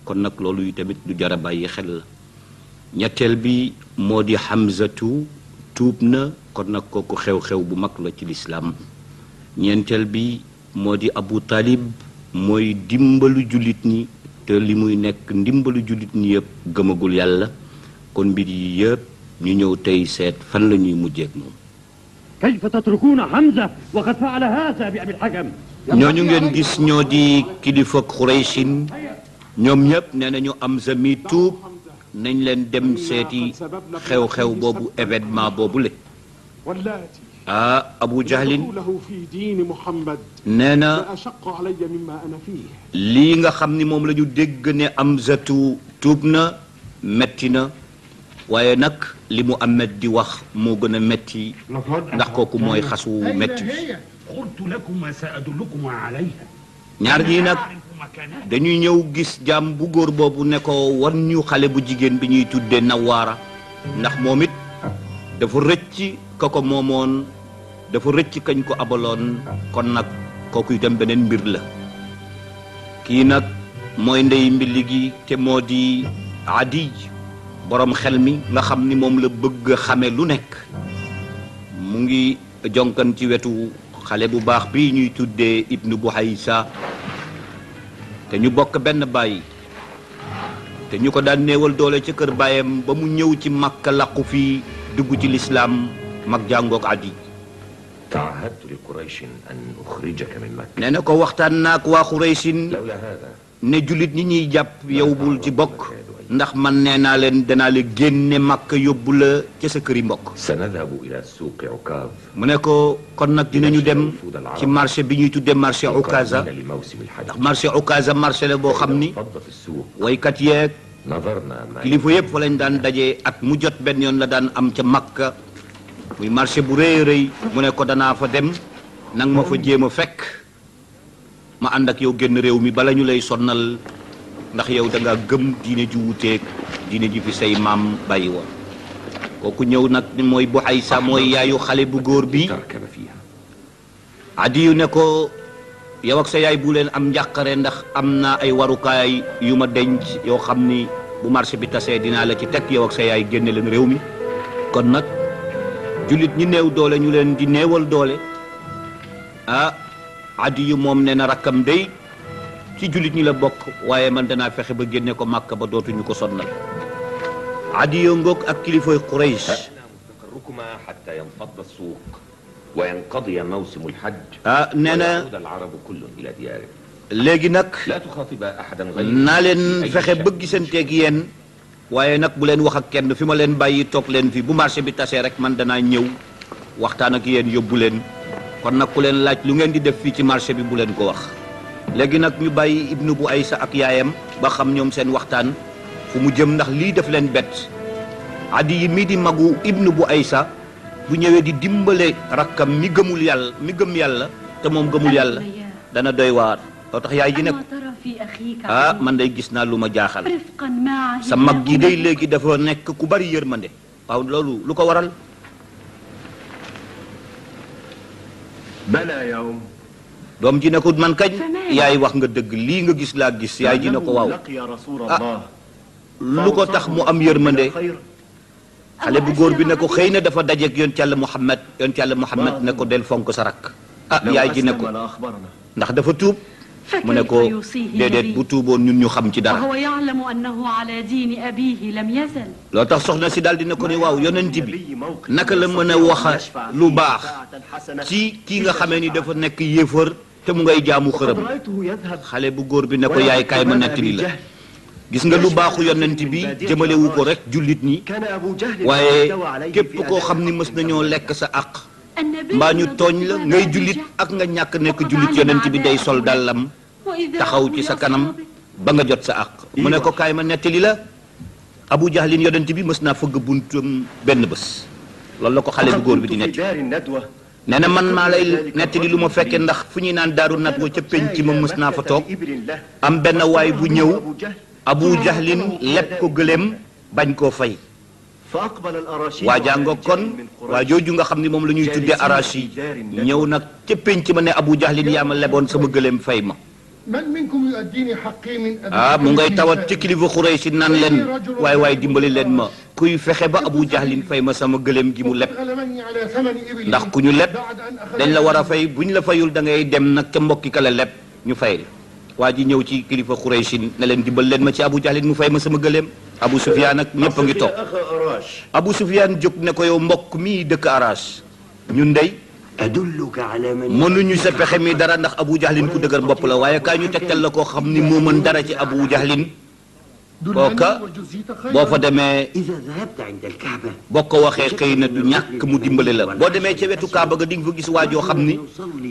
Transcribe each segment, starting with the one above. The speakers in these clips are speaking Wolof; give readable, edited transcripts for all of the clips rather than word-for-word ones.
kon nag loolu yi tamit du jara bàyyi xel la ñetteel bi moo di Hamzatu tuub na kon nag kooku xew-xew bu mag la ci lislaam ñeenteel bi moo di Abu Talib mooy dimbalu jullit ñi te li muy nekk ndimbalu jullit ñi yëpp gëmagul yàlla kon mbir yi yëpp ñu ñëw tey seet fan la ñuy mujjeek moom kayfa tatrukuna Hamza wa qad fa'ala hadha bi Abi al-Hakam ñooñu ngeen gis ñoo di kilifa Qurayshin ñoom ñëpp nee nañu Hamza mi tuub nañ leen dem seeti xew-xew boobu événement boobu le Abu Jahlin nee na lii nga xam ni moom la ñu dégg ne Hamzatu tuub na metti na waaye nag li mu Ahmed di wax moo gën a metti ndax kooku mooy xasu metti ñaar ñii nag dañuy ñëw gis jaam bu góor boobu ne ko wan ñu xale bu jigéen bi ñuy tuddee Nawaara ndax moom it dafa rëcc ka ko moomoon dafa rëcc kañ ko abaloon kon nag kooku itam beneen mbir la kii nag mooy ndey mbili gi te moo di Adi borom xel mi nga xam ni moom la bëgg a xame lu nekk mu ngi jonkan ci wetu xale bu baax bi ñuy tuddee Ibnu Buhaysa te ñu bokk benn baay te ñu ko daan néewal doole ca kër baayam ba mu ñëw ci Makka laqu fii dugg ci lislaam mag jàngook Adi nee na ko waxtaan naak waa Qurayshin ne jullit ñi ñuy jàpp yow bul ci bokk ndax man nee naa leen danaa la génne Makka yóbbu la ca sa këri mbokk mu ne ko kon nag dinañu dem ci marché bi ñuy tuddee marché Ukaza ndax marché Ukaza marché la boo xam ni waykat yeeg kilifa yëpp fa lañ daan dajee at mu jot benn yoon la daan am ca Makka muy marché bu rëy a rëy mu ne ko danaa fa dem nang ma fa jéem a fekk ma ànd ak yow génn réew mi bala ñu lay sonnal ndax yow da nga gëm diine ju wuteeg diine ji fi say maam bàyyi woon kooku ñëw nag ni mooy Buhaysa mooy yaayu xale bu góor bi Adiyu ne ko yow ak sa yaay bu leen am njàqare ndax am na ay warukaay yu ma denc yoo xam ni bu marché bi tasee dinaa la ci teg yow ak sa yaay génne leen réew mi kon nag jullit ñi néew doole ñu leen di néewal doole Adiyu moom nee na rakkam day ci jullit ñi la bokk waaye man danaa fexe ba génne ko Makka ba dootuñu ko sonnal Adiyu ngoog ak kilifay Quraysh nee na léegi nag naa leen fexe ba gisanteeg yéen waaye nag bu leen wax ak kenn fi ma leen bàyyi toog leen fi bu marché bi tasee rek man danaa ñëw waxtaan ak yéen yóbbu leen kon nag ku leen laaj lu ngeen di def fii ci marché bi bu leen ko wax léegi nag ñu bàyyi Ibnu Buhaysa ak yaayam ba xam ñoom seen waxtaan fu mu jëm ndax lii def leen bett Adi yi mii di magu Ibnu Buhaysa bu ñëwee di dimbale rakkam mi gëmul yàlla mi gëm yàlla te moom gëmul yàlla dana doy waar loo tax yaay ji ne ko man day gis naa lu ma jaaxal sa mag gi day léegi dafa nekk ku bari yërmande waaw loolu lu ko waral doom ji ne ko man kañ yaay wax nga dëgg lii nga gis laa gis yaay ji ne ko waaw lu ko tax mu am yërmande xale bu góor bi ne ko xëy na dafa dajeeg yonent Yàlla Muhammad ne ko del fonk sa rakk yaay ji ne ko ndax dafa tuub mu ne ko déedéet bu tuuboon ñun ñu xam ci dara loo tax soxna si daal dina ko ne waaw yonent bi naka la mën a wax lu baax ci kii nga xamee ni dafa nekk yéefar te mu ngay jaamu xërëm xale bu góor bi ne ko yaay kaay ma nettali la gis nga lu baaxu yonent bi jëmalewu ko rek jullit ñi waaye képp koo xam ni mës nañoo lekk sa àq mbaa ñu tooñ la ngay jullit ak nga ñàkk nekk jullit yonent bi day sol dàllam taxaw ci sa kanam ba nga jot sa àq mu ne ko kaay ma nettali la Abu Jahlin yonent bi mës naa fëgg buntam benn bés loolu la ko xale bu góor bi di netti nee na man maa lay nettali lu ma fekkee ndax fu ñuy naan daaru nadwa ca penc ma mës naa fa toog am benn waay bu ñëw Abu Jahlin leb ko gëléem bañ koo fay waa jàngo kon waa jooju nga xam ni moom la ñuy tuddee Arashi ñëw nag ca penc ma ne Abu Jahlin yaa ma leboon sama gëléem fay ma mu ngay tawat ci kilifa Xuraysh naan leen waay waay dimbali leen ma kuy fexe ba Abu Jahlin fay ma sama gëléem gi mu leb ndax ku ñu leb dañ la war a fay bu ñu la fayul da ngay dem nag ca mbokki ka la leb ñu fay waa ji ñëw ci kilifa Xuraysh ne leen dimbal leen ma ci Abu Jahlin mu fay ma sama gëléem Abu Sufyaan nag ñëpp a ngi toog Abu Sufyaan jóg ne ko yow mbokk mii dëkk Arash ñun ndey mënuñu sa pexe mi dara ndax Abu Jahlin ku dëgër bopp la waaye kaa ñu tegtal la koo xam ni moo mën dara ci Abu Jahlin kooka boo fa demee boo ko waxee xëy na du ñàkk mu dimbale la boo demee ca wetu Kaaba ga di nga fa gis waajoo xam ni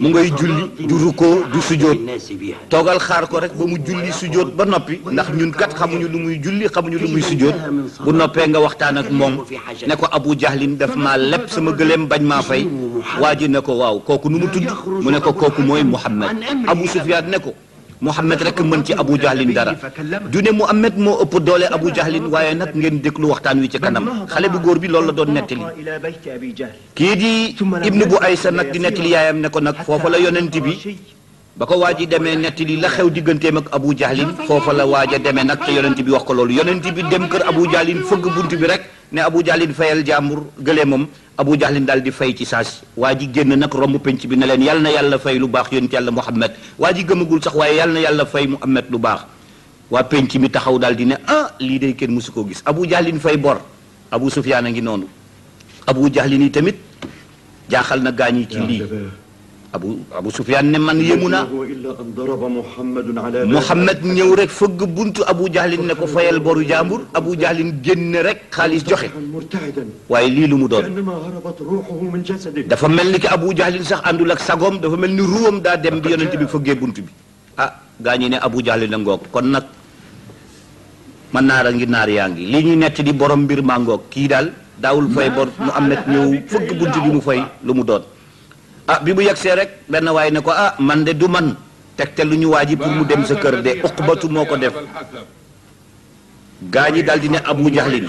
mu ngay julli du rukkoo du sujjóot toogal xaar ko rek ba mu julli sujjóot ba noppi ndax ñun kat xamuñu lu muy julli xamuñu lu muy sujjóot bu noppee nga waxtaan ak moom ne ko Abu Jahlin daf maa leb sama gëléem bañ maa fay waa ji ne ko waaw kooku nu mu tudd mu ne ko kooku mooy Muhammad Abu Sufyaan ne ko Muhammad rek mën ci Abu Jahlin dara du ne Muhammad moo ëpp doole Abu Jahlin waaye nag ngeen déglu waxtaan wi ci kanam xale bu góor bi loolu la doon nettali kii di Ibnu bu Aysa nag di nettali yaayam ne ko nag foofa la yonent bi ba ko waa ji demee nettali la xew digganteem ak Abu Jahlin foofa la waaj a demee nag te yonent bi wax ko loolu yonent bi dem kër Abu Jahlin fëgg bunt bi rek ne Abu Jahlin fayal jàmbur gëléemam Abu Jahlin daal di fay ci saas waa ji génn nag romb penc bi ne leen yal na yàlla fay lu baax yonent yàlla Muhammad waa ji gëmagul sax waaye yal na yàlla fay Muhammad lu baax waa penc mi taxaw daal di ne lii day kenn musu koo gis Abu Jahlin fay bor Abu Sufyaan a ngi noonu Abu Jahlin yi tamit jaaxal na gaañ yi ci lii Abu Sufyaan ne man yéemu naa Muhammad ñëw rek fëgg buntu Abu Jahlin ne ko fayal boru jàmbur Abu Jahlin génn rek xaalis joxe waaye lii lu mu doon dafa mel ni ki Abu Jahlin sax àndul ak sagoom dafa mel ni ruwam daa dem bi yonent bi fëggee bunt bi gaa ñi ne Abu Jahlin a ngoog kon nag man naara ngi naar yaa ngi lii ñu nett di borom mbir maa ngoog kii daal daawul fay bor Muhammad ñëw fëgg bunt bi mu fay lu mu doon bi mu yegsee rek benn waay ne ko man de du man tegte lu ñu waaji pour mu dem sa kër de Uqbatu moo ko def gaa ñi daal di ne Abu Jahlin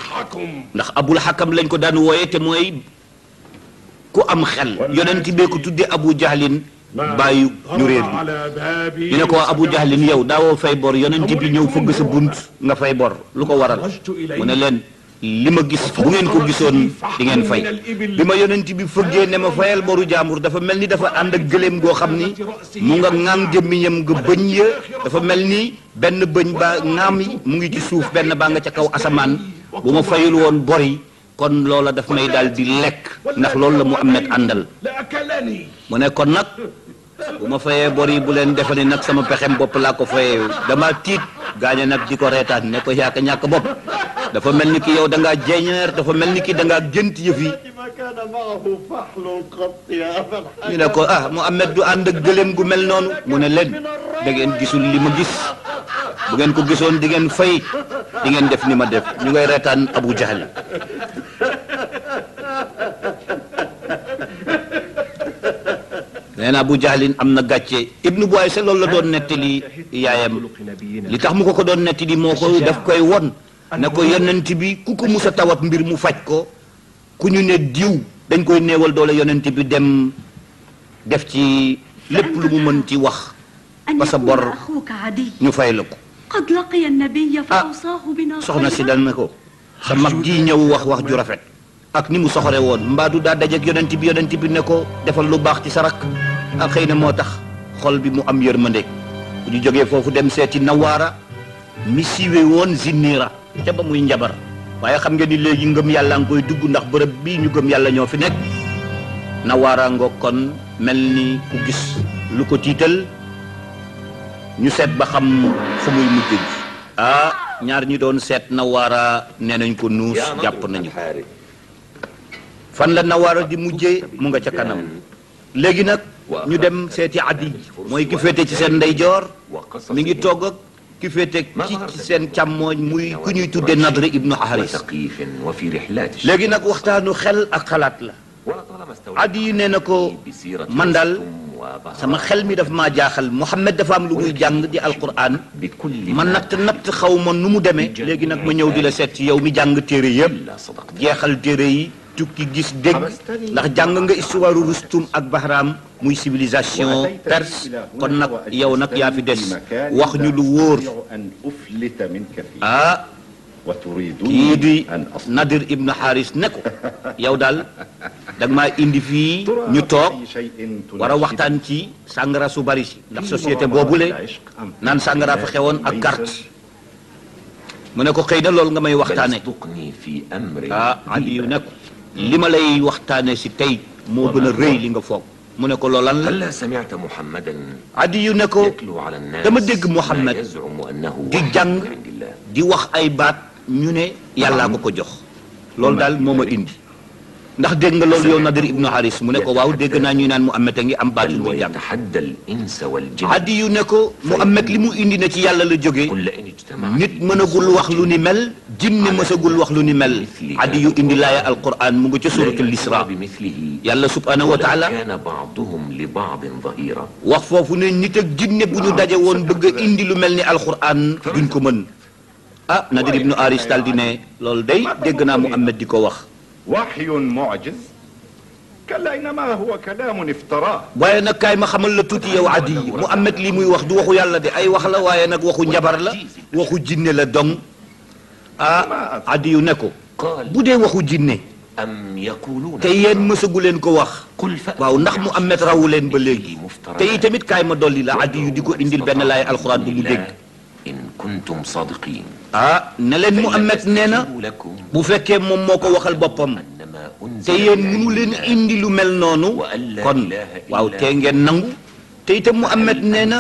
ndax Abul Hakam lañ ko daan wooye te mooy ku am xel yonent bee ko tuddee Abu Jahlin bàyyi ñu réer bi ñu ne ko Abu Jahlin yow daawoo fay bor yonent bi ñëw fëgg sa bunt nga fay bor lu ko waral mu ne leen li ma gis bu ngeen ko gisoon di ngeen fay bi ma yonent bi fëggee ne ma fayal boru jàmbur dafa mel ni dafa ànd ak gëléem goo xam ni mu nga ŋaam gémmiñam nga bëñ ya dafa mel ni benn bëñ ba ŋaam yi mu ngi ci suuf benn baa nga ca kaw asamaan bu ma fayul woon bor yi kon loola daf may daal di lekk ndax loolu la Muhammad àndal mu ne kon nag bu ma fayee bor yi bu leen defe ne nag sama pexem bopp laa ko fayee dama tiit gaañe nag di ko reetaan ne ko yaaka ñàkk bopp dafa mel ni ki yow da ngaa jeñeer dafa mel ni ki da ngaa gént yëf yi ñu ne ko Muhammad du ànd ak gëléem gu mel noonu mu ne leen da ngeen gisul li ma gis bu ngeen ko gisoon di ngeen fay di ngeen def ni ma def ñu ngay reetaan Abu Jahl nee na Abu Jahlin am na gàcce Ibnu bu Aysa loolu la doon nettali yaayam li tax mu ko doon nettali moo ko daf koy won ne ko yonent bi ku ko mus a tawat mbir mu faj ko ku ñu ne diw dañ koy néewal doole yonent bi dem def ci lépp lu mu mën ci wax ba sa bor ñu fay la ko soxna si dal na ko sa mag ji ñëw wax ju rafet ak ni mu soxore woon mbaadu daa dajeek yonent bi ne ko defal lu baax ci sa rakk ak xëy na moo tax xol bi mu am yërmande bu ñu jógee foofu dem seeti Nawaara mi siiwe woon Zinniira ca ba muy njabar waaye xam nga ni léegi ngëm yàlla nga koy dugg ndax bërëb bii ñu gëm yàlla ñoo fi nekk Nawaara nga kon mel ni ku gis lu ko tiital ñu seet ba xam fu muy mujj gi ñaar ñi doon seet Nawaara nee nañ ko nuus jàpp nañu fan la Nawaara di mujjee mu nga ca kanam léegi nag ñu dem seeti Adi mooy ki féete ci seen ndeyjoor mi ngi togg ak ki féete ci seen càmmooñ muy ku ñuy tudde Nadr ibnu Haris léegi nag waxtaanu xel ak xalaat la Adi nee na ko man daal sama xel mi daf maa jaaxal Muhammad dafa am lu muy jàng di alquran man natt xaw ma nu mu demee léegi nag ma ñëw di la seet ci yow mi jàng téere yëpp jeexal téere yi tukki gis dégg ndax jàng nga histoire Rustum ak Bahram muy civilisation perse kon nag yow nag yaa fi des wax ñu lu wóor ah kii di Nadir ibn Haris ne ko yow daal da nga maa indi fii ñu toog war a waxtaan ci sàngara su bari si ndax société boobule naan sàngara fa xewoon ak carte mu ne ko xëy na loolu nga may waxtaane ah Aliyu ne ko li ma lay waxtaane si tey moo gën a rëy li nga foog mu ne ko loolu lan la Aliyu ne ko dama dégg Muhammad di jàng di wax ay baat ñu ne yàllaa ko ko jox loolu daal moo ma indi ndax dégg nga loolu yow Nadir ibnu Haris mu ne ko waaw dégg naa ñuy naan Muhammad a ngi am baat yu muy jàng Aliyu ne ko Muhammad li mu indi na ci yàlla la jógee nit mënagul wax lu ni mel jinne mësagul wax lu ni mel Aliyu indi laaya alquran mu nga ca suratul Isra yàlla subhanahu wa taala wax foofu ne nit ak jinne bu ñu daje woon bëgg a indi lu mel ni alquran duñ ko mën ah Nadir ibnu Haris daal di ne loolu day dégg naa Muhammad di ko wax وحي معجز كلا إنما هو كلام افتراه waaye nag kaay ma xamal la tuuti yow Adi Muhammad lii muy wax du waxu yàlla de ay wax la waaye nag waxu njabar la waxu jinne la dong ah Adi yu ne ko bu dee waxu jinne te yéen mësagu leen ko wax waaw ndax Muhammad rawu leen ba léegi te i tamit kaay ma dolli la Adi yu di ko indil benn laay alxuraan bu mu dégg ah ne leen Muhammad nee na bu fekkee moom moo ko waxal boppam te yéen mënu leen indi lu mel noonu kon waaw te ngeen nangu te itam Muhammad nee na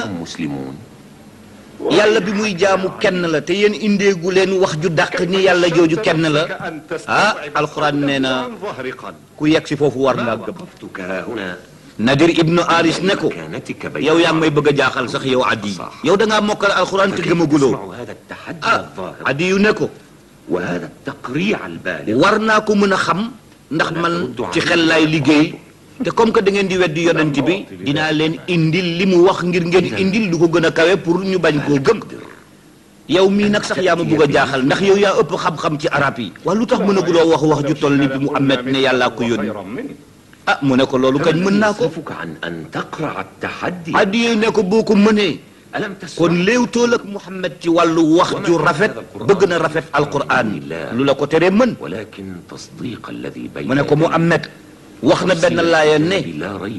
yàlla bi muy jaamu kenn la te yéen indeegu leen wax ju dàq ni yàlla jooju kenn la ah alxuraan nee na ku yegg si foofu war ngaa gëm Nadir ibnu Haris ne ko yow yaa ngi may bëgg a jaaxal sax yow Adi yow da ngaa mokkal alxuraan te gëmaguloo ah Adi yu ne ko war naa ko mën a xam ndax man ci xel laay liggéey te comme que da ngeen di weddi yonent bi dinaa leen indil li mu wax ngir ngeen indil lu ko gën a kawe pour ñu bañ koo gëm yow mii nag sax yaa ma bëgg a jaaxal ndax yow yaa ëpp xam-xam ci arab yi waaye lu tax mënaguloo wax ju toll ni bi Muhammad ne yàllaa ko yónni ah mu ne ko loolu kañ mën naa ko Adi ne ko boo ko mënee kon léewtool ak Muhammad ci wàllu wax ju rafet bëgg na rafet alquran lu la ko teree mën mu ne ko Muhammad wax na benn laaya ne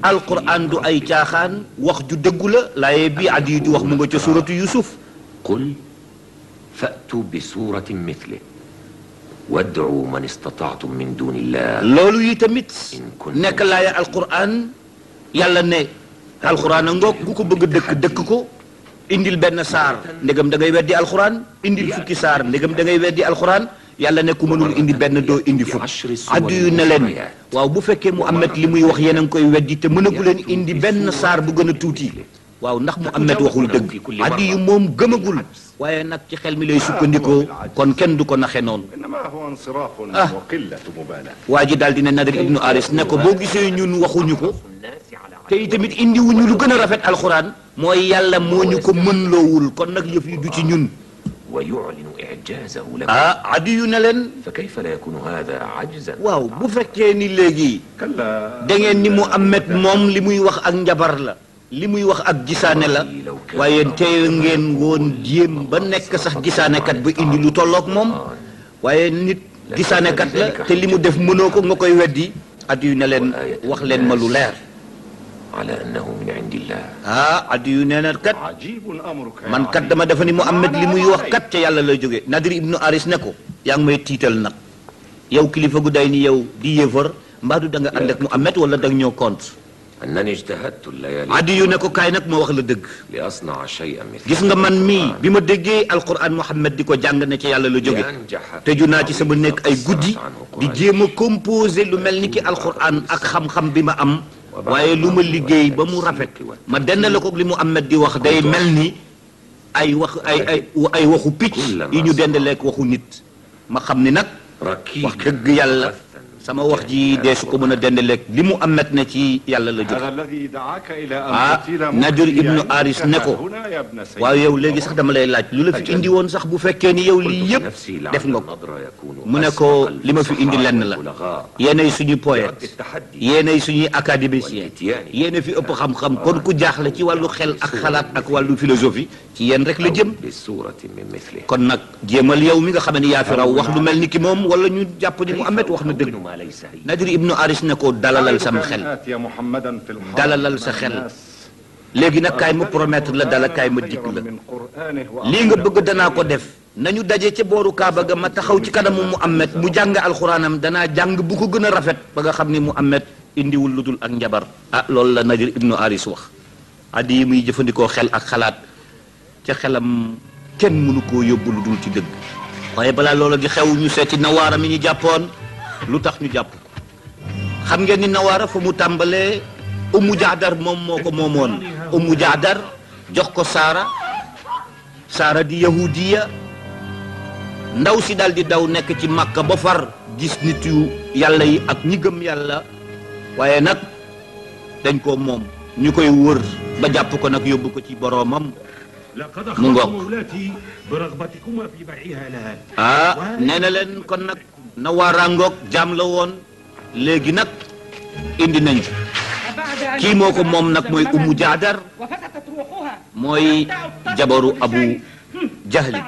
alquran du ay caaxaan wax ju dëggu la laaye bii Adi di wax mu nga ca suratu Yusuf qul fa'tu bi suratin mithlihi wad'u man istata'tum min dunillah loolu yi tamit nekk laaya alquran yàlla ne alquran a ngoog ku ko bëgg dëkk dëkk ko indil benn saar ndegam da ngay weddi alquran indil fukki saar ndegam da ngay weddi alquran yàlla ne ku mënul indi benn doo indi fukk addu yu ne leen waaw bu fekkee Muhammad li muy wax yéen a ngi koy weddi te mënagu leen indi benn saar bu gën a tuuti waaw ndax Muhammad waxul dëgg addu yu moom gëmagul waaye nag ci xel mi lay sukkandikoo kon kenn du ko naxe noonu ah waa ji daal dina Nadir ibnu Haris ne ko boo gisee ñun waxuñu ko te itamit indiwuñu lu gën a rafet alxuraan mooy yàlla moo ñu ko mën loowul kon nag yëf yi du ci ñun ah addi yu ne leen waaw bu fekkee ni léegi da ngeen ni Muhammad moom li muy wax ak njabar la li muy wax ak gisaane la waaye tey ngeen woon jéem ba nekk sax gisaanekat ba indi lu tolloog moom waaye nit gisaanekat la te li mu def mënoo ko nga koy weddi addi yu ne leen wax leen ma lu leer addi yu ne leen kat man kat dama defa ni Muhammad li muy wax kat ca yàlla lay jóge Nadir ibnu Haris ne ko yaa ngi may tiital nag yow kilifa gu day ni yow di yéefar mbaadu da nga ànd ak Muhammad wala da nga ñëw compte addi yu ne ko kaay nag ma wax la dëgg gis nga man mii bi ma déggee alquran Muhammad di ko jàng ne ci yàlla la jóge tëju naa ci sama nekk ay guddi di jéem a composé lu mel ni ki alquran ak xam-xam bi ma am waaye lu ma liggéey ba mu rafet ma dendale ko li Muhammad di wax day mel ni ay wax ay waxu picc yi ñu dendaleek waxu nit ma xam ni nag wax dëgg yàlla sama wax ji dee su ko mën a dendaleeg li mu amet ne ci yàlla la jóg هذا الذي دعاك إلى أن تطيل Nadir ibnu مهلك Aris ne ko هنا يا ابن سيد waaw yow léegi sax dama lay laaj lu la fi indi woon sax bu fekkee ni yow lii yëpp def nga ko mu ne ko li ma fi indi lenn la yéenay suñu poète yéenay suñuy académicien yéena fi ëpp xam-xam kon ku jaaxle ci wàllu xel ak xalaat ak wàllu philosophie ci yéen rek la jëm kon nag jéemal yow mi nga xam ne yaa fi raw wax lu mel ni ki moom wala ñu jàpp ni Muhammad wax na dëgg Nadir ibnu Aris ne ko dalalal sam xel dalalal sa xel léegi nag kaay ma promettre la dala kaay ma dikk la lii nga bëgg danaa ko def nañu daje ca booru Kaaba ga ma taxaw ci kanamu Muhammad mu jàng alxuraanam danaa jàng bu ko gën a rafet ba nga xam ni Muhammad indiwul lu dul ak njabar loolu la Nadir ibnu Aris wax addi yi muy jëfandikoo xel ak xalaat ca xelam kenn mënu koo yóbbu lu dul ci dëgg waaye balaa loola di xew ñu seeti Nawaara mi ñu jàppoon lu tax ñu jàpp ko xam ngeen ni Nawaara fa mu tàmbalee Ummu Jaadar moom moo ko moomoon Ummu Jaadar jox ko Saara di yahudiya ndaw si dal di daw nekk ci Makka ba far gis nit yu yàlla yi ak ñi gëm yàlla waaye nag dañ ko moom ñu koy wër ba jàpp ko nag yóbbu ko ci boroomam mu ngoog nee na leen kon nag Nawaara ngoog jaam la woon léegi nag indi nañ kii moo ko moom nag mooy Ummu Jaadar mooy jabaru Abu Jahli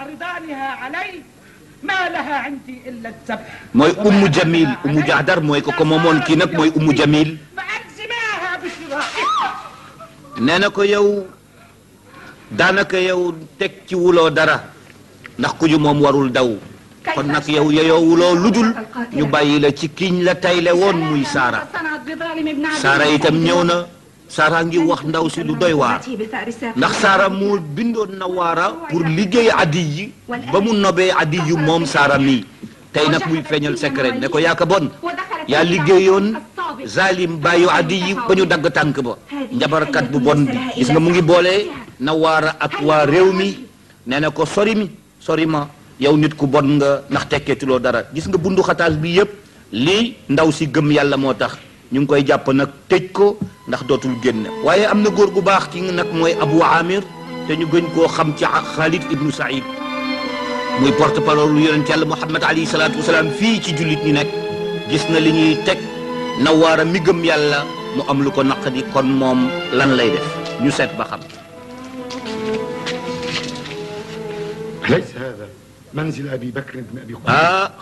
mooy Ummu Jamil Ummu Jaadar mooy ko moomoon kii nag mooy Ummu Jamil nee na ko yow daanaka yow teg ci wuloo dara ndax ku ju moom warul daw kon nag yow yeyoo wuloo ludul ñu bàyyi la ci kiñ la tayle woon muy Saara itam ñëw na Saara ngi wax ndaw si lu doy waar ndax Saara moo bindoon Nawaara pour liggéey addi yi ba mu nobee addi yu moom Saara mii tey nag muy feeñal secret ne ko yaaka bon yaa liggéeyoon zalim bàyyu addi yi ba ñu dagg tànk ba njabarkat bu bon bi gis nga mu ngi boole Nawaara ak waa réew mi nee na ko sori ma yow nit ku bon nga ndax tekkeetuloo dara gis nga bundu xataal bi yëpp lii ndaw si gëm yàlla moo tax ñu ngi koy jàpp nag tëj ko ndax dootul génn waaye am na góor gu baax ki nag mooy Abu Amir te ñu gën koo xam ci Khalid ibnu Saïd muy porte parole lu yonent yàlla Muhammad alayhi salaatu wasalaam fii ci jullit ñi nekk gis na li ñuy teg Nawaara mi gëm yàlla mu am lu ko naqadi kon moom lan lay def ñu seet ba xam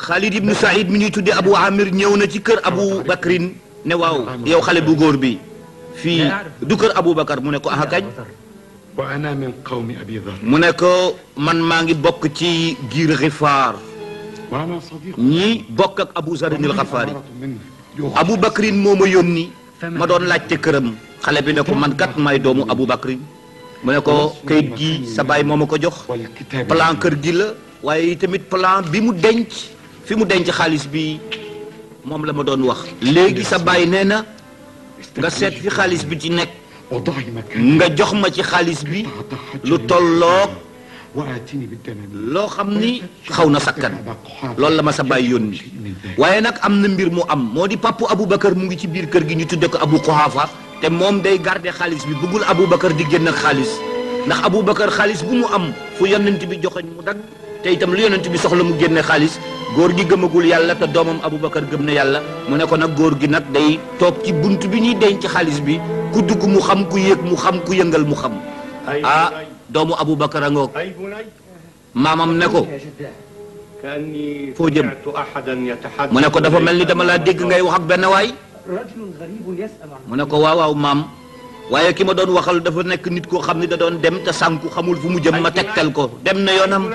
Khalid ibnu Saïd mi ñuy tudde Abu Amir ñëw na ci kër Abu Bakrin ne waaw yow xale bu góor bi fii du kër Abu Bakar mu ne ko aha kañ mu ne ko man maa ngi bokk ci giir Gifaar ñi bokk ak Abu Zarin al-Ghafari Abu Bakrin moo ma yónni ma doon laajte këram xale bi ne ko man kat may doomu Abu Bakrin mu ne ko kayit gi sa baay moo ma ko jox plan kër gi la waaye tamit plan bi mu denc fi mu denc xaalis bi moom la ma doon wax léegi sa baay nee na nga seet fi xaalis bi ci nekk nga jox ma ci xaalis bi lu tolloog loo xam ni xaw na sakkan loolu la ma sa baay yónni waaye nag am na mbir mu am moo di papu Aboubacar mu ngi ci biir kër gi ñu tudde ko Abu Quhafa te moom day garder xaalis bi bëggul Aboubacar di génn ak xaalis ndax Aboubacar xaalis bu mu am fu yonent bi joxoñ mu dagg te itam lu yonent bi soxla mu génne xaalis góor gi gëmagul yàlla te doomam Aboubacar gëm na yàlla mu ne ko nag góor gi nag day toog ci bunt bi ñuy denc xaalis bi ku dugg mu xam ku yéeg mu xam ku yëngal mu xam doomu Aboubacar a ngoog maamam ne ko foo jëm mu ne ko dafa mel ni dama laa dégg ngay wax ak benn waay mu ne ko waaw maam waaye ki ma doon waxal dafa nekk nit koo xam ne da doon dem te sànku xamul fu mu jëm ma tegtal ko dem na yoonam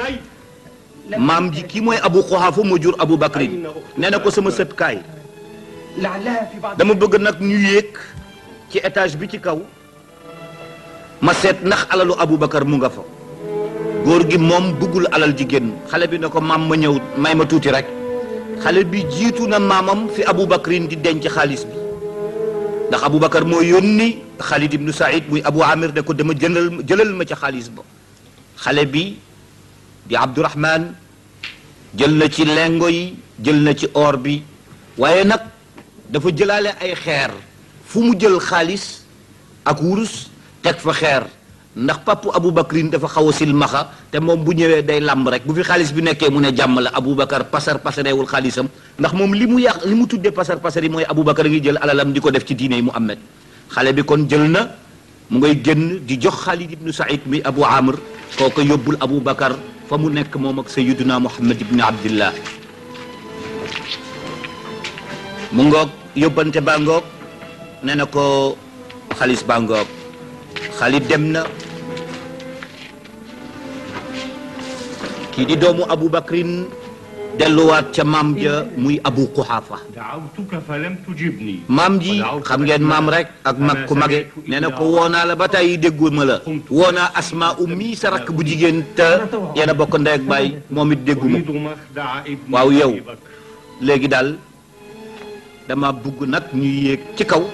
maam ji kii mooy Abu Quhafa moo jur Abu Bakrin nee na ko sama sët kaay dama bëgg nag ñu yéeg ci étage bi ci kaw ma seet ndax alalu Abu Bakar mu nga fa góor gi moom bëggul alal ji génn xale bi ne ko maam ma ñëw may ma tuuti rek xale bi jiitu na maamam fi Abu Bakrin di denc xaalis bi ndax Abu Bakar moo yónni Khalid ibnu Saïd muy Abu Amir ne ko dama jëlal ma ca xaalis ba xale bi di Abdourahman jël na ci lengo yi jël na ci or bi waaye nag dafa jëlaale ay xeer fu mu jël xaalis ak wurus teg fa xeer ndax papu Aboubacrin dafa xaw a silmaxa te moom bu ñëwee day làmb rek bu fi xaalis bi nekkee mu ne jàmm la Aboubacar pasareewul xaalisam ndax moom li mu yàq li mu tuddee pasar yi mooy Aboubacar ngi jël alalam di ko def ci diine yi Muhammad xale bi kon jël na mu ngay génn di jox Khalid ibnu Saïd mi Abu Amr kooku yóbbul Aboubacar fa mu nekk moom ak Sayyiduna Muhammad ibni Abdillah mu ngoog yóbbante baa ngoog nee na ko xaalis baa ngoog Khalid dem na kii di doomu Aboubacrin delluwaat ca maam ja muy Abu Quhafa maam ji xam ngeen maam rek ak mag ku mage nee na ko woonaa la ba tey dégguma la woonaa Asma ummi sa rakk bu jigéen te yéen a bokk ndey ak baay moom it dégguma waaw yow léegi daal dama bugg nag ñuy yéeg ci kaw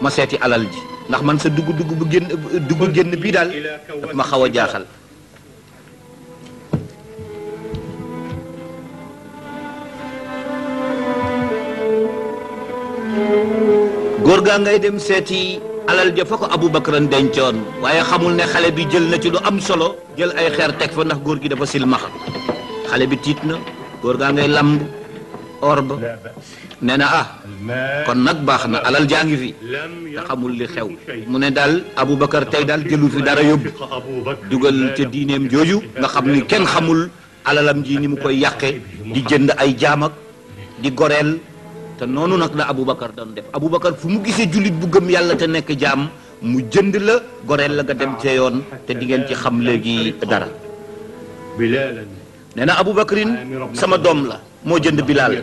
ma seeti alal ji ndax man sa dugg génn bii daal daf ma xaw a jaaxal góor gaa ngay dem seeti alal ja fa ko Aboubacrin dencoon waaye xamul ne xale bi jël na ci lu am solo jël ay xeer teg fa ndax góor gi dafa silmaxa xale bi tiit na góor gaa ngay lamb or ba nee na kon nag baax na alal jaa ngi fi te xamul li xew mu ne daal Aboubacar tey daal jëlu fi dara yóbbu dugal ca diineem jooju nga xam ni kenn xamul alalam ji ni mu koy yàqe di jënd ay jaam ak di goreel te noonu nag la Aboubacar doon def Aboubacar fu mu gisee jullit bu gëm yàlla te nekk jaam mu jënd la goreel la nga dem ca yoon te di ngeen ci xam léegi dara nee na Aboubacrin sama doom la moo jënd Bilal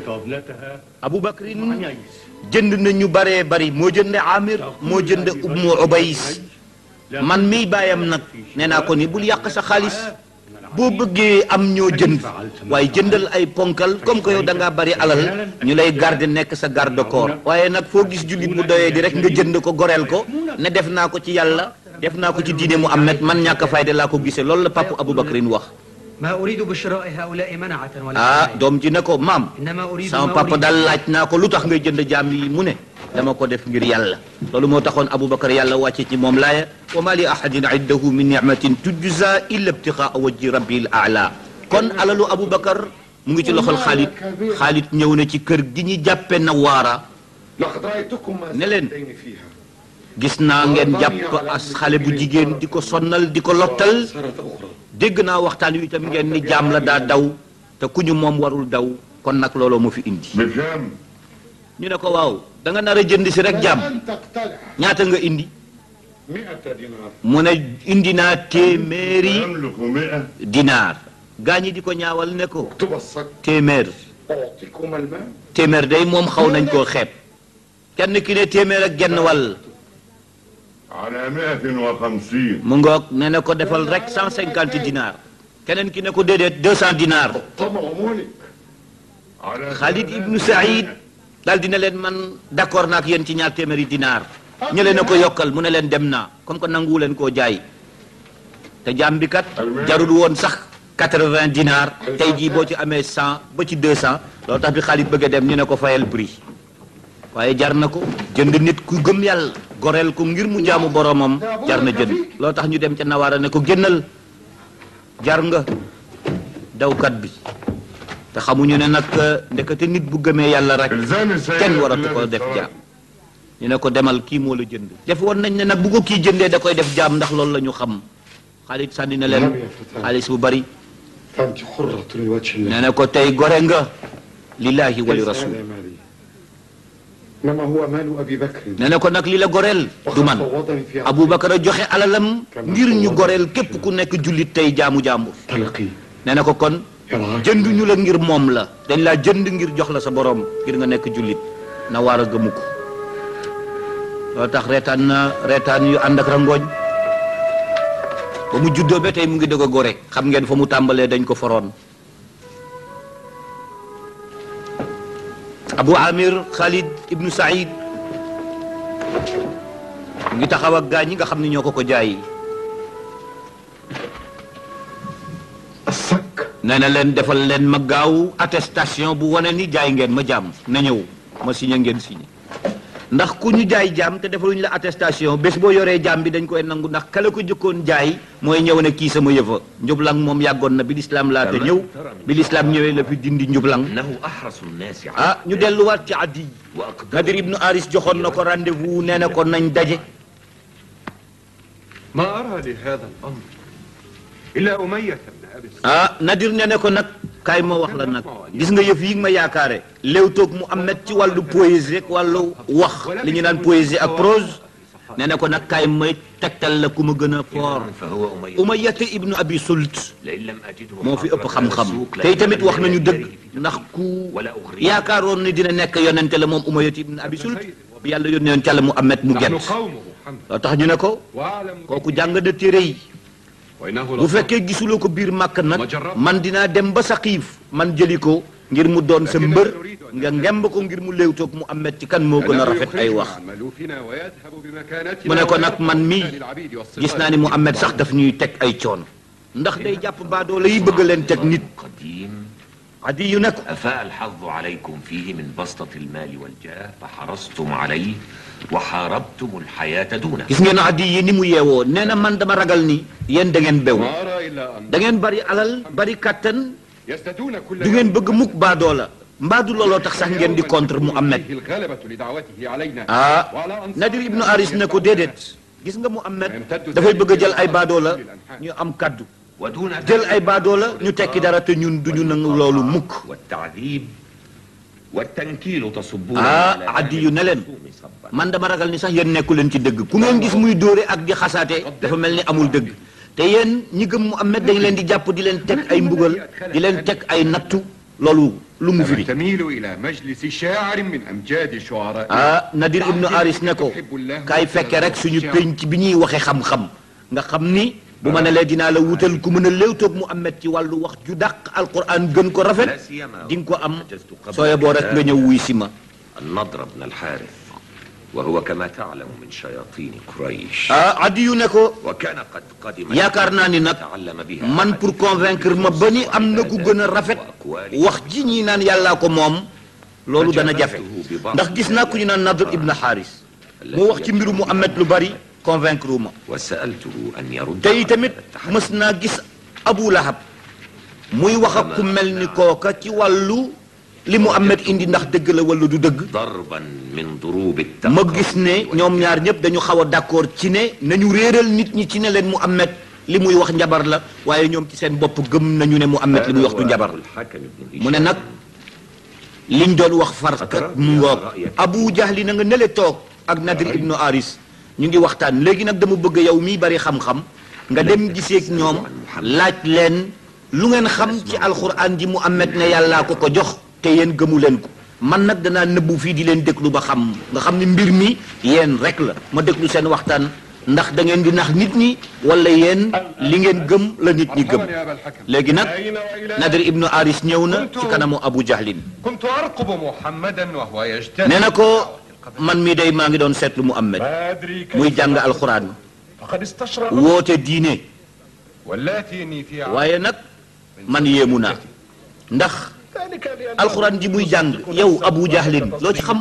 Aboubacrin jënd na ñu baree bari moo jënd Amir moo jënd Ummu Ubays man miy bàyyam nag nee naa ko ni bul yàq sa xaalis boo bëggee am ñoo jënd waaye jëndal ay ponkal comme que yow da ngaa bari alal ñu lay garder nekk sa garde corps waaye nag foo gis jullit mu doyee di rek nga jënd ko goreel ko ne def naa ko ci yàlla def naa ko ci diine Muhammad man ñàkk fayda laa ko gisee loolu la papa Aboubacrin wax doom ji ne ko maam sama papa daal laaj naa ko lu tax ngay jënd jaam yi mu ne dama ko def ngir yàlla loolu moo taxoon Aboubacar yàlla wàcce ci moom laaya wa ma li ahadin indahu min nicmatin tujza illa ibtigaa wajhi rabbil aala kon alalu Aboubacar mu ngi ci loxol Khalid ñëw na ci kër gi ñu jàppe Nawaara ne leen gis naa ngeen jàpp as xale bu jigéen di ko sonnal di ko lottal dégg naa waxtaan wi itam ngeen ni jaam la daa daw te ku ñu moom warul daw kon nag looloo mu fi indi ñu ne ko waaw da nga nar a jënd si rek jaam ñaata nga indi mu ne indi naa téeméeri dinaar gaa ñi di ko ñaawal ne ko téeméer day moom xaw nañ koo xeeb kenn ki ne téeméer ak genn wàll mu ngoog ne na ko defal rek 150 dinaar keneen ki ne ko déedéet 200 dinaar Khalid ibnu Saïd daal dina leen man d'accord naa ak yéen ci ñaar téeméeri dinaar ñële na ko yokkal mu ne leen dem naa comme que nanguwu leen koo jaay te jaam bi kat jarul woon sax 80 dinaar tey jii boo ci amee 100 ba ci 200 loolu tax bi Khalid bëgg a dem ñu ne ko fayal prix waaye jar na ko jënd nit ku gëm yàlla goreel ko ngir mu jaamu boromam jar na jënd loolu tax ñu dem ca Nawaara ne ko génnal jar nga dawkat bi te xamuñu ne nag ndekete nit bu gëmee yàlla rek kenn waratu ko def jaam ñu ne ko demal kii moo la jënd def woon nañ ne nag bu ko kii jëndee da koy def jaam ndax loolu la ñu xam Khalid sànni na leen xaalis bu bari nee na ko tey gore nga lillahi wa li rasul nee na ko nag li la goreel du man Aboubacar a joxe alalam ngir ñu goreel képp ku nekk jullit tey jaamu jàmbur nee na ko kon jënduñu la ngir moom la dañ laa jënd ngir jox la sa borom ngir nga nekk jullit na waar a gëmu ko loolu tax reetaan yu ànd ak rangooñ ba mu juddoo ba tey mu ngi dëgg a gore xam ngeen fa mu tàmbalee dañ ko foroon Abu Amir Khalid ibnu Saïd mu ngi taxaw ak gaa ñi nga xam ne ñoo ko jaay nee na leen defal leen ma gaaw attestation bu wane ni jaay ngeen ma jaam na ñëw ma signé ngeen signé ndax ku ñu jaay jaam te defaluñu la attestation bés boo yoree jaam bi dañ koy nangu ndax kala ko jëkkoon jaay mooy ñëw ne kii sama yëfa njublang moom yàggoon na bi lislaam laata ñëw bi lislaam ñëwee la fi dindi njublang ñu delluwaat ci Adi Nadir ibnu Aris joxoon na ko rendez-vous nee na ko nañ daje ما أرى لهذا الأمر إلا أمية بن أبي Nadir nee na ko nag kaay ma wax la nag gis nga yëf yi nga ma yaakaare léewtoog Muhammad ci wàllu poésie rek wàllu wax li ñu naan poésie ak prose nee na ko nag kaay may tegtal la ku ma gën a fort Umayyata ibnu Abi Sult moo fi ëpp xam-xam tey tamit wax nañu dëgg ndax ku yaakaaroon ni dina nekk yonente la moom Umayyata ibnu Abi Sult bi yàlla yónnee woon ca la Muhammad mu gent loo tax ñu ne ko kooku jàng na téere yi bu fekkee gisuloo ko biir màkk nag man dinaa dem ba Saqiif man jëli ko ngir mu doon sa mbër nga ngemb ko ngir mu léewtoog mu amet ci kan moo gën a rafet ay wax mu ne ko nag man mii gis naa ni mu amet sax daf ñuy teg ay coono ndax day jàpp baadoola yi bëgg leen teg nit Adi yu ne ko أفاء الحظ عليكم فيه من بسطة المال والجاه فحرصتم عليه وحاربتم الحياة دونه gis ngeen Adi yi ni mu yeewoo nee na man dama ragal ni yéen da ngeen bew da ngeen bari alal bari kàttan du ngeen bëgg mukk baadoola mbaadu looloo tax sax ngeen di contre Muhammad Nadir ibnu Aris ne ko déedéet gis nga Muhammad dafay bëgg a jël ay baadoola ñu am kaddu jël ay baadoola ñu tekki dara te ñun duñu nangu loolu mukk Adi yu ne leen man dama ragal ni sax yéen nekku leen ci dëgg ku ngeen gis muy dóore ak di xasaate dafa mel ni amul dëgg te yéen ñi gëm Muhammad dañ leen di jàpp di leen teg ay mbugal di leen teg ay nattu loolu lu mu firi Nadir ibnu Aris ne ko kaay fekke rek suñu penc bi ñuy waxe xam-xam nga xam ni bu ma ne lee dinaa la wutal ku mën a léewtoog Muhammad ci wàllu wax ju dàq alquran gën ko rafet di nga ko am sooye boo rek nga ñëw wuy si ma النضر بن الحارث وهو كما تعلم من شياطين قريش Adi yu ne ko وكان قد قدم yaakaar naa ni nag man pour convaincre ma ba ni am na ku gën a rafet wax ji ñi naan yàllaa ko moom loolu dana jafe ndax gis naa ku ñu naan Nadr ibn Haris moo wax ci mbiru Muhammad lu bari convaincre ma وسألته أن يرد tey tamit mës naa gis Abu Lahab muy wax ak ku mel ni kooka ci wàllu li Muhammad indi ndax dëgg la wala du dëgg ضربا من ضروب ma gis ne ñoom ñaar ñëpp dañu xaw a d'accord ci ne nañu réeral nit ñi ci ne leen Muhammad li muy wax njabar la waaye ñoom ci seen bopp gëm nañu ne Muhammad li muy wax du njabar mu ne nag liñ doon wax farkat mu ngoog Abu Jahli na nga nele toog ak Nadir ibnu Aris ñu ngi waxtaan léegi nag dama bëgg yow miy bari xam-xam nga dem giseeg ñoom laaj leen lu ngeen xam ci alquran ji Muhammad ne yàllaa ko ko jox te yéen gëmu leen ko man nag danaa nëbbu fii di leen déglu ba xam nga xam ne mbir mi yéen rek la ma déglu seen waxtaan ndax da ngeen di nax nit ñi wala yéen li ngeen gëm la nit ñi gëm léegi nag Nadir ibnu Aris ñëw na ci kanamu Abu Jahlin nee na ko man mii day maa ngi doon seetlu Muhammad muy jàng alxuraan woote diine waaye nag man yéemu naa ndax alxuraan ji muy jàng yow Abu Jahlin loo ci xam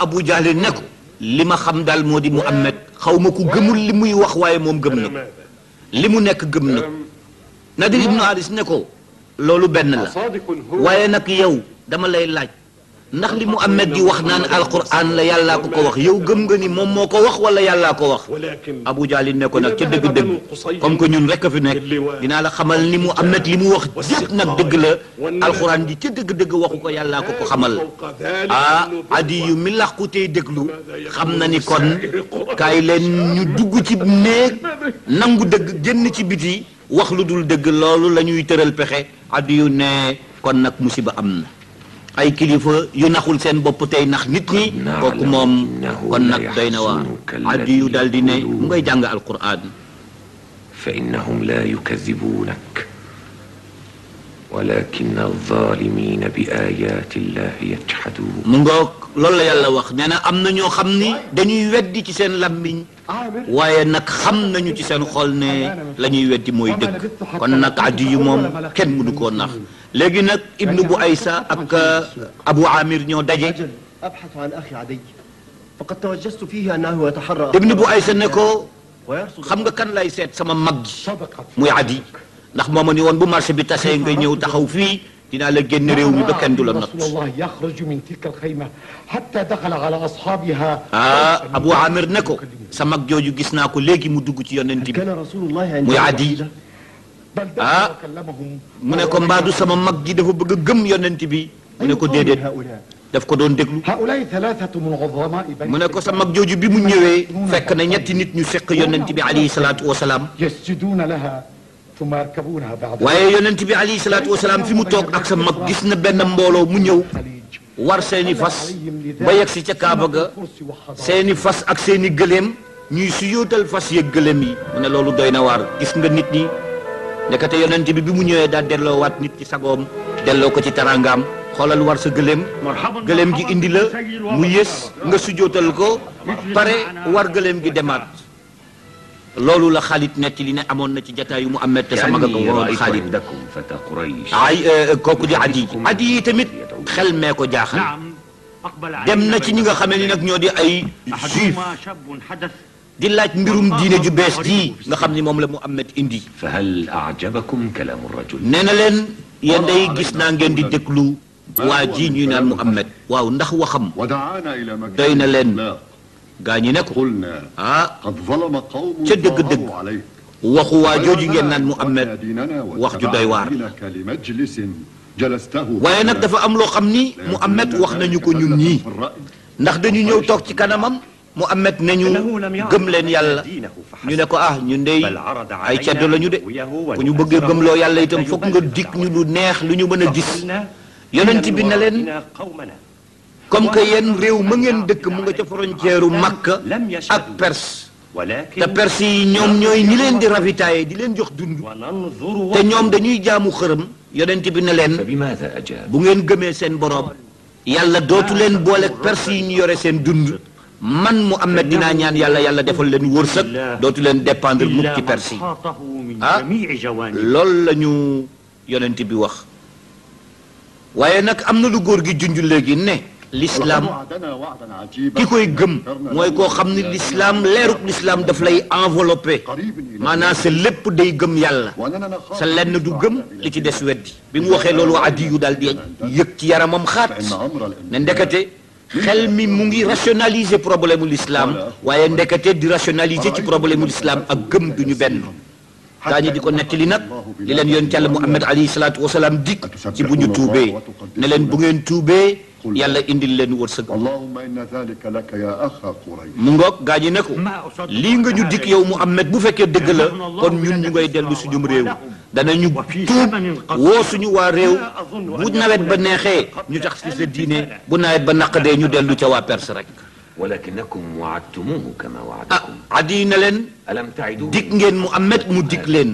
Abu Jahlin ne ko li ma xam daal moo di Muhammad xaw ma ku gëmul li muy wax waaye moom gëm na ko li mu nekk gëm na ko Nadir ibnu Aris ne ko loolu benn la waaye nag yow dama lay laaj ndax li Muhammad di wax naan alquran la yàllaa ko ko wax yow gëm nga ni moom moo ko wax wala yàllaa ko wax Abu Jahlin ne ko nag ca dëgg-dëgg comme que ñun rek a fi nekk dinaa la xamal ni Muhammad li mu wax yëpp nag dëgg la alquran ji ca dëgg-dëgg waxu ko yàllaa ko ko xamal Adi yu mi lax ku tey déglu xam na ni kon kaay leen ñu dugg ci néeg nangu dëgg génn ci biti wax lu dul dëgg loolu la ñuy tëral pexe Adi yu ne kon nag musiba am na ay kilifa yu naxul seen bopp tey nax nit ñi kooku moom kon nag doy na waa Adi yu daal di ne mu ngay jàng alquran fa innahum la yukadibunak walakin alzalimina bi ayati llahi yajhadun mu ngoog loolu la yàlla wax nee na am na ñoo xam ni dañuy weddi ci seen lammiñ waaye nag xam nañu ci seen xol ne la ñuy weddi mooy dëgg kon nag Adi yu moom kenn mënu koo nax léegi nag ibnu bu aysa ak abu amir ñoo daje أجل أبحث عن أخي عدي فقد توجست فيه أنه يتحرى ibnu bu aysa ne ko ويرصد xam nga kan lay seet sama mag ji muy adi ndax moo ma ni woon bu marché bi tasee nga ñëw taxaw fii dinaa la génn réew mi ba kenn du la not رسول الله يخرج من تلك الخيمة حتى دخل على أصحابها abu amir ne ko sa mag jooju gis naa ko léegi mu dugg ci yonent bi كان رسول الله عند muy adi بل دخل وكلمهم mu ne ko mbaadu sama mag ji dafa bëgg a gëm yonent bi mu ne ko déedéet هؤلاء daf ko doon déglu هؤلاء ثلاثة من عظماء بني mu ne ko sa mag jooju bi mu ñëwee fekk na ñetti nit ñu seq yonent bi alayhi salaatu wasalaam يسجدون لها ثم يركبونها بعد waaye yonent bi alayhi salaatu wasalaam fi mu toog ak sa mag gis na benn mbooloo mu ñëw war seeni fas ba yegg si ca Kaaba ga seeni fas ak seeni gëléem ñuy suyootal fas yeeg gëléem yi mu ne loolu doy na waar gis nga nit ñi ndekete yonent bi mu ñëwee daal delloowaat nit ci sagoom delloo ko ci tarangaam xoolal war sa gëléem gëléem gi indi la mu yées nga sujootal ko pare war gëléem gi demaat loolu la Xaalid netti li ne amoon na ci jataayu Muhammad te sama nga ko waroon Xaalid عندكم فتى قريش ay kooku di adi yi tamit xel mee ko jaaxal dem na ci ñi nga xamee ni nag ñoo di ay juif di laaj mbirum diine ju bees ji nga xam ni moom la Muhammad indi فهل أعجبكم كلام الرجل nee na leen yéen day gis naa ngeen di déglu waa ji ñuy naan Muhammad waaw ndax waxam ودعانا إلى مكان doy na leen لا gaa ñi ne ko قلنا ah قد ظلم قوم دق دق. فغاروا عليه waxu waa jooju ngeen naan Muhammad ديننا wax ju doy waar دينك لمجلس جلسته waaye nag dafa am loo xam ni Muhammad wax nañu ko ñun ñii ndax dañu ñëw toog ci kanamam Muhammad nañu gëm leen yàlla ñu ne ko ah ñun dey ay ceddo lañu de ku ñu bëggee gëmloo yàlla itam fokk nga dikk ñu lu neex lu ñu mën a gis yonent bi ne leen comme que yéen réew ma ngeen dëkk mu nga ca frontière u Makka ak Perse te Perse yi ñoom ñooy ñi leen di ravitailler di leen jox dund te ñoom dañuy jaamu xërëm yonent bi ne leen فبماذا أجاب bu ngeen gëmee seen boroom yàlla dootu leen booleeg Perse yi ñu yore seen dund man Muhammad dinaa ñaan yàlla yàlla defal leen wërsëg dootu leen dépendre mukk ci Perse yi ah loolu la ñu yonent bi wax waaye nag am na lu góor gi junj léegi ne l'islam وعدنا وعدا عجيبا ki koy gëm mooy koo xam ni l'islam leeruk l'islam daf lay enveloppé maanaam sa lépp day gëm yàlla وأننا نخاف sa lenn du gëm li ci des weddi bi mu waxee loolu addi yu daal di yëg ci yaramam xaat فإن أمر ne ndekete xel mi mu ngi rationaliser problème u l'islam waaye ndekete di rationaliser ci problème u l'islam ak gëm duñu benn daañu di ko nettali nag li leen yoon Yàlla Muhammad alayhi salaatu wasalaam dik ci bu ñu tuubee ne leen bu ngeen tuubee yàlla indil leen wërsëg اللهم إن ذلك لك يا أخا قريش mu ngoog gaa ñi ne ko lii nga ñu dik yow Muhammad bu fekkee dëgg la kon ñun ñu ngay dellu suñum réew danañu tuub woo suñu waa réew bu nawet ba neexee ñu tax ci sa diine bu nawet ba naqadee ñu dellu ca waa Perse rek ولكنكم وعدتموه كما ah وعدكم addi na leen ألم تعدوا dik ngeen Muhammad mu dik leen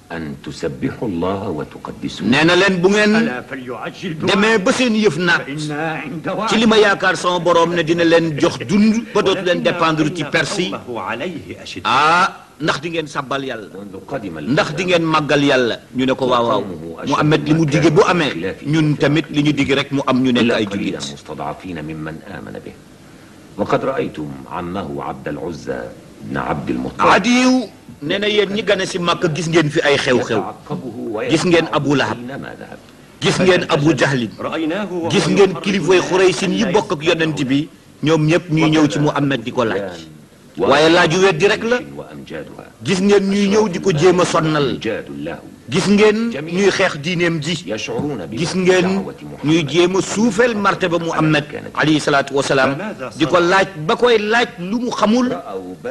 أن تسبحوا الله وتقدسوه nee na leen bu ngeen demee ba seen yëf naat ci li ma yaakaar sama borom ne dina leen jox dund ba dootu leen dépendre ci Perse yi ah ndax di ngeen sabbal yàlla منذ قدم ndax di ngeen màggal yàlla ñu ne ko waaw waaw Muhammad li mu dige bu amee ñun tamit li ñu dige rek mu am ñu nekk إلا ay قليلا jullit مستضعفين ممن آمن به وقد رأيتم عمه عبد العزى بن عبد المطلب adiw nee na yéen ñi gane si Makka gis ngeen fi ay xew-xew يتعقبه gis ngeen ويسمع Abu Lahab أينما ذهب gis ngeen Abu Jahlin gis ngeen kilifay Xuraysin yi bokk ak yonent bi ñoom ñëpp ñuy ñëw ci Muhammad di ko laaj waaye laaju weddi rek la وأمجادها gis ngeen ñuy ñëw di ko jéem a sonnal أمجاد له gis ngeen ñuy xeex diineem ji يشعرون gis ngeen ñuy jéem a suufeel martaba Muhammad alayhi salaatu wasalaam di ko laaj ba koy laaj lu mu xamul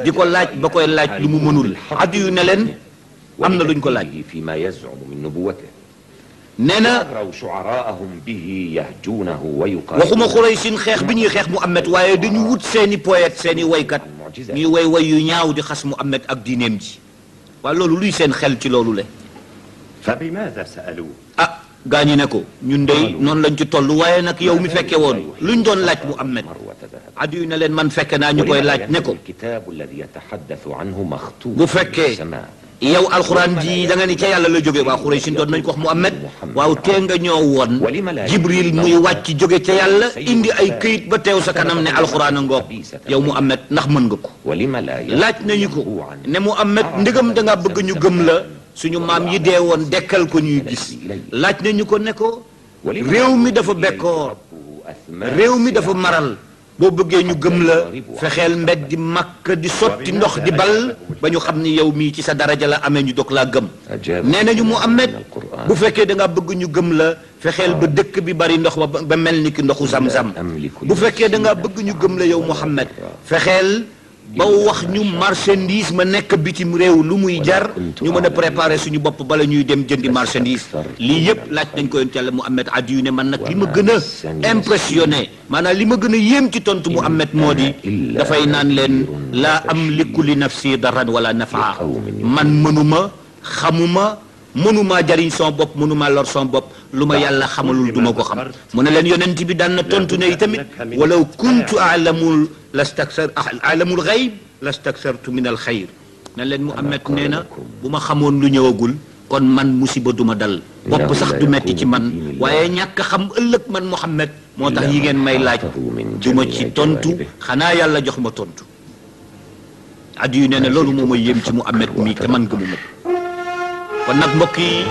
di ko laaj ba koy laaj lu mu mënul addu yu ne leen am na luñ ko laaj فيما يزعم من نبوته nee na أغروا شعراءهم به يهجونه waxuma ويقاتلون Xuraysin xeex bi ñuy xeex Muhammad waaye dañu wut seeni poète seeni waykat ñuy way yu ñaaw di xas Muhammad ak diineem ji waaye loolu luy seen xel ci loolu le فبماذا سألوه؟ ah gaa ñi ne ko ñun dey noonu lañ ci toll waaye nag yow mi fekke woon luñ doon laaj Muhammad مروة ذهب addu yu ne leen man fekke naa ñu koy laaj ne ko الكتاب الذي يتحدث عنه مختوم bu fekkee بالسماء yow alxuraan ji da nga ni ca yàlla la jóge waa Xuraysin doon nañ ko wax Muhammad waaw tee nga ñoo woon Jibril muy wàcc jóge ca yàlla indi ay këyit ba teew sa kanam ne alxuraan a ngoog yow Muhammad ndax mën nga ko laaj nañu ko ne Muhammad ndegam da nga bëgg ñu gëm la suñu maam yi dee woon dekkal ko ñuy gis laaj nañu ko ne ko réew mi dafa bekkoor réew mi dafa maral boo bëggee ñu gëm la fexeel mbedd di màkk di sotti ndox di bal ba ñu xam ni yow mii ci sa daraja la amee ñu dog laa gëm nee nañu Muhammad bu fekkee da nga bëgg ñu gëm la fexeel ba dëkk bi bari ndox ba mel ni ki ndoxu zam-zam bu fekkee da nga bëgg ñu gëm la yow Muhammad fexeel ba wax ñu marchandise ma nekk bitim réew lu muy jar ñu mën a préparer suñu bopp bala ñuy dem jëndi marchandise lii yëpp laaj nañ ko yoon ci Yàlla Muhammad Adiyu ne man nag li ma gën a impressionné maanaam li ma gën a yéem ci tontu Muhammad moo di dafay naan leen laa amliku li nafsi darran wala nafaa man mënuma xamuma mënumaa jariñ son bopp mënumaa lor son bopp lu ma yàlla xamalul duma ko xam mu ne leen yonent bi daan na tontu ne itamit walaw kuntu alamul xayb lastaksartu min al xayr ne leen Muhammad nee na bu ma xamoon lu ñëwagul kon man musiba duma dal bopp sax du metti ci man waaye ñàkk xam ëllëg man Muhammad moo tax yi ngeen may laaj duma ci tontu xanaa yàlla jox ma tontu Adiyu nee na loolu moo ma yéem ci Muhammad mii te man gëmuma kon nag mbokk yi